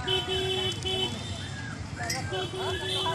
Xwb da, xwb da.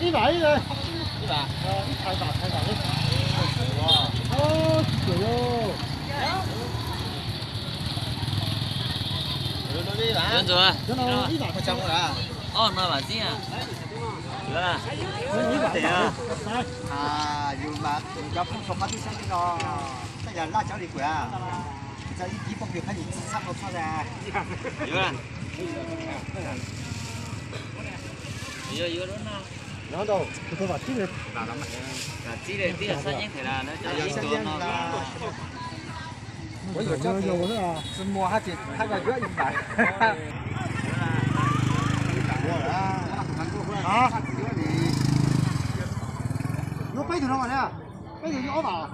Ib vas ib, ib vas, ib thaiv vas, thaiv vas li. Ib vas. Ib vas, ib vas. Yus mas yus cov phooj tso qab tib sab no, tej yam laj cov li kuv, cov ib pob kws qab yus txhaj tau txhaj. Ntau, tus vam txib li, vam txib li, tib yam xab yeeb thiab, ib tuas no. Ua yuav coj tsis muaj hab tsis hab yuav ib vas. Yuav peb tug no mas, peb tug yuav ob vas.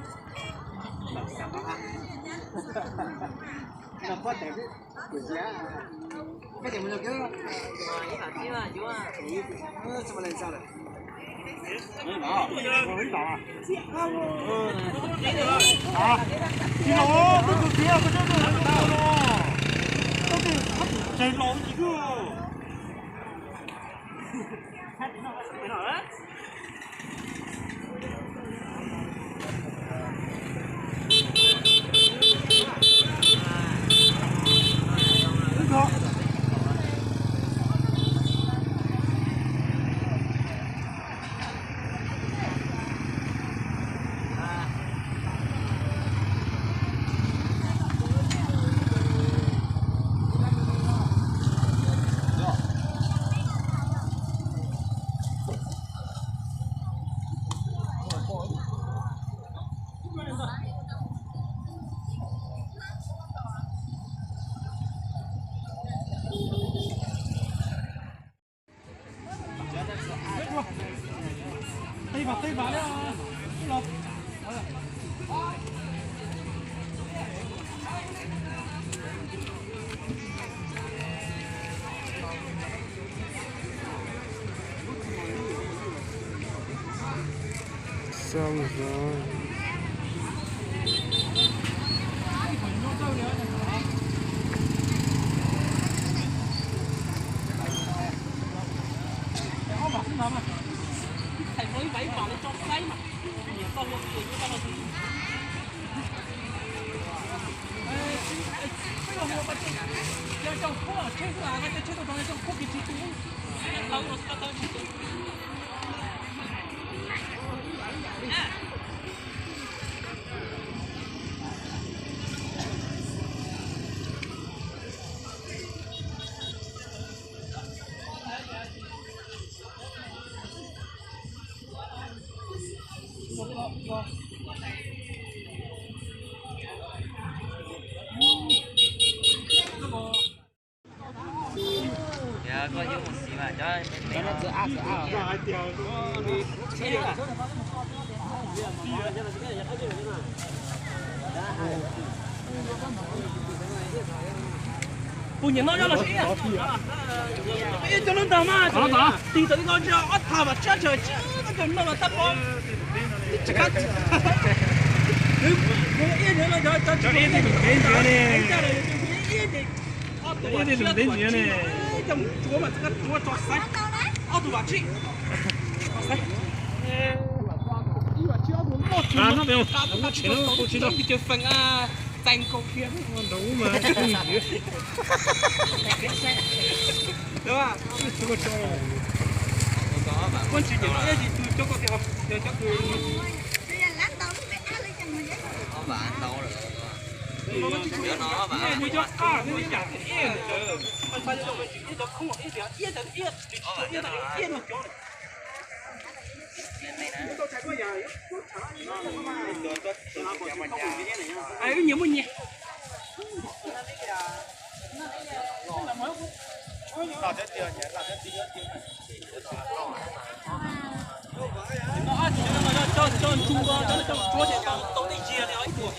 Xoo zov. Pus nyiam no yog los sis ib cov lub ntag mas tig tau ib no ob thaj mas tsab tsawg tsab no los tab pob. Wb nyias muaj nyias. Coj ntsuj, coj tsuab ces tau tej ziag li ib puas.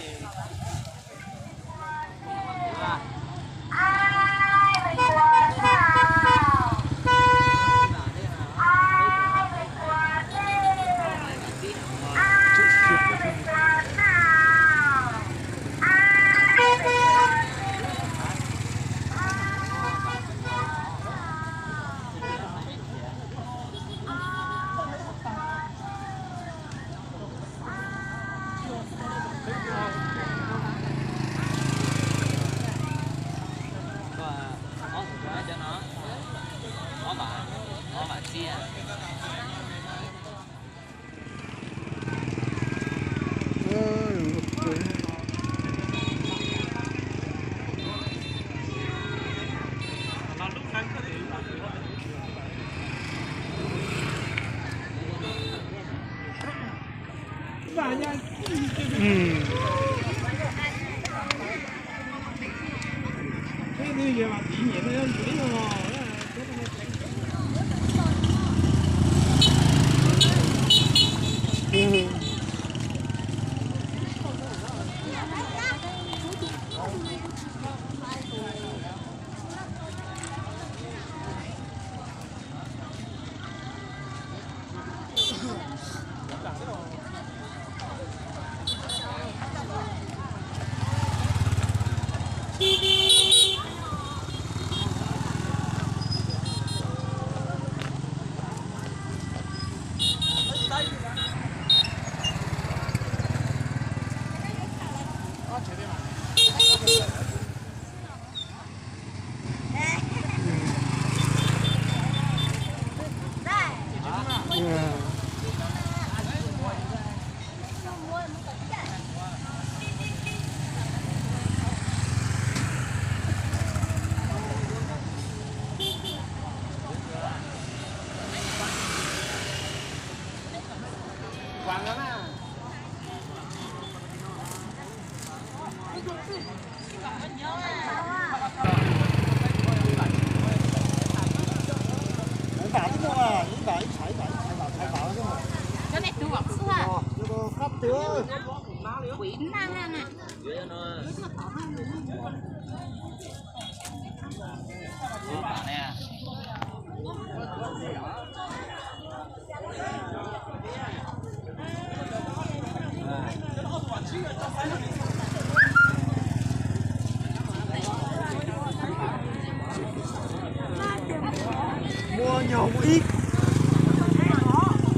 Muaj nyuag ib,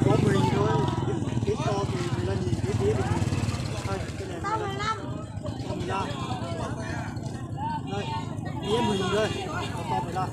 có mười nghìn thôi, tiếp to thì mười lăm nghìn, tiếp tiếp thì mười, hai mươi lăm, mười lăm. Đây, tiếp mười nghìn thôi, có to mười lăm.